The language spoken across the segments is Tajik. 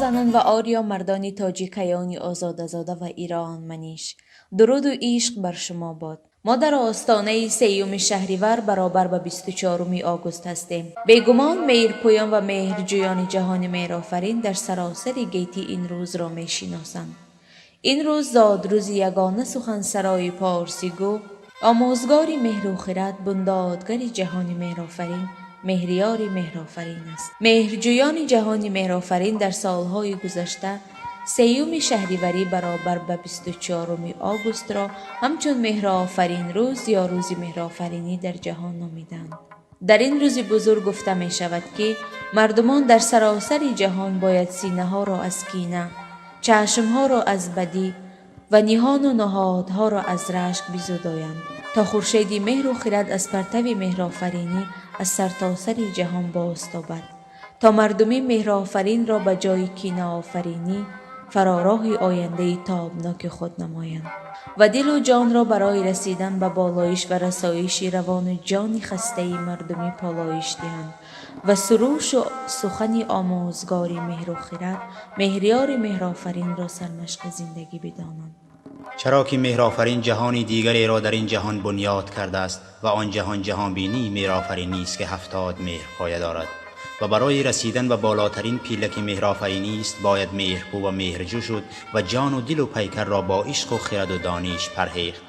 Занон ва ориё мардони тоҷикаёни озодазода ва иронманиш, дуруду ишқ бар шумо бод. Мо дар остонаи 3-юми шаҳривар баробар ба 24-уми август ҳастем. Бегумон, меҳрпӯён ва меҳрҷӯёни ҷаҳони меҳрофарин дар саросари гетӣ ин рӯзро мешиносанд. Ин рӯз зодрӯзи ягона сухансарои порсигӯ, омӯзгори меҳру хирад, бундодгари ҷаҳони меҳрофарин, меҳриёри меҳрофарин аст. Меҳрҷӯёни ҷаҳони меҳрофарин дар солҳои гузашта 3-юми шаҳриварӣ баробар ба 24-уми августро ҳамчун меҳрофарин рӯз ё рӯзи меҳрофаринӣ дар ҷаҳон номиданд. Дар ин рӯзи бузург гуфта мешавад, ки мардумон дар саросари ҷаҳон бояд синаҳоро аз кина, чашмҳоро аз бадӣ ва ниҳону ниҳодҳоро аз рашк бизудоянд, то хуршеди меҳру хирад аз партави меҳрофаринӣ аз сартосари ҷаҳон бозтобад, то мардумӣ меҳрофаринро ба ҷои кинаофаринӣ фаророҳи ояндаи тобноки худ намоянд ва дилу ҷонро барои расидан ба болоиш ва расоиши равону ҷони хастаи мардумӣ полоиш диҳанд ва сурушу сухани омӯзгори меҳру хирад, меҳриёри меҳрофаринро сармашқи зиндагӣ бидонанд. Чаро ки меҳрофарин ҷаҳони дигареро дар ин ҷаҳон бунёд кардааст ва он ҷаҳон ҷаҳонбинии меҳрофаринӣ аст, ки 70 меҳр поя дорад ва барои расидан ба болотарин пилаки меҳрофаринӣ аст, бояд меҳрпӯ ва меҳрҷӯ шуд ва ҷону дилу пайкарро бо ишқу хираду дониш парҳехт.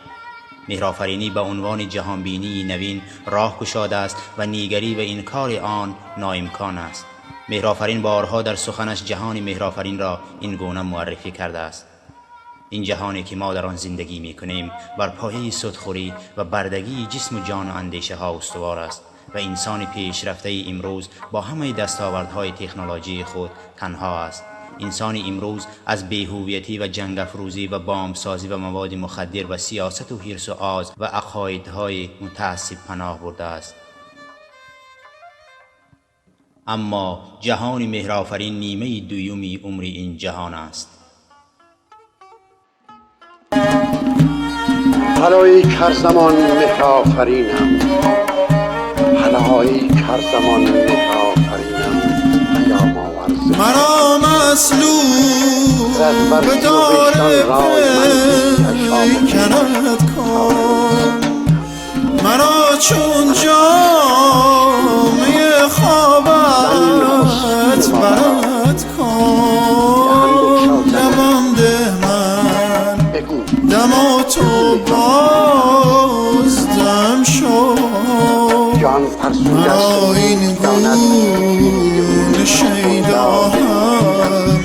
Меҳрофаринӣ ба унвони ҷаҳонбинии навин роҳ кушодааст ва нигарӣ ва инкори он ноимкон аст. Меҳрофарин борҳо дар суханаш ҷаҳони меҳрофаринро ин гуна муаррифӣ кардааст: ин ҷаҳоне ки мо дар он зиндагӣ мекунем, бар пояи судхӯрӣ ва бардагии ҷисму ҷону андешаҳо устувор аст ва инсони пешрафтаи имрӯз бо ҳамаи дастовардҳои технологии худ танҳо аст. Инсони имрӯз аз беҳувиятӣ ва ҷангафрӯзӣ ва бомбсозӣ ва маводи мухаддир ва сиёсату ҳирсу оз ва ақоидҳои мутаассиб паноҳ бурдааст. Аммо ҷаҳони меҳрофарин нимаи дуюми умри ин ҷаҳон аст. هلایی کر زمان مهرآفرینم، هلایی کر زمان مهرآفرینم، پیام آور ز مرا مسلوب خرد ورزی و دار وجدان رای من پیکرت کن، مرا چون جامه خوابت برت کن. دمم ده من بگو دم و تو باز دم شو. جان فرسوده مرا است این داند گونه شیدا هم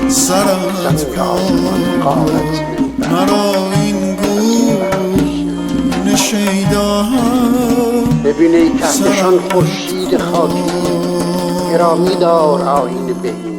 سرت زمین آسمان کن. غارت می‌برد. مرا این گونه شیدا هم ببین ای کهکشان خورشید خاکی، گرامی دار آیین بهین.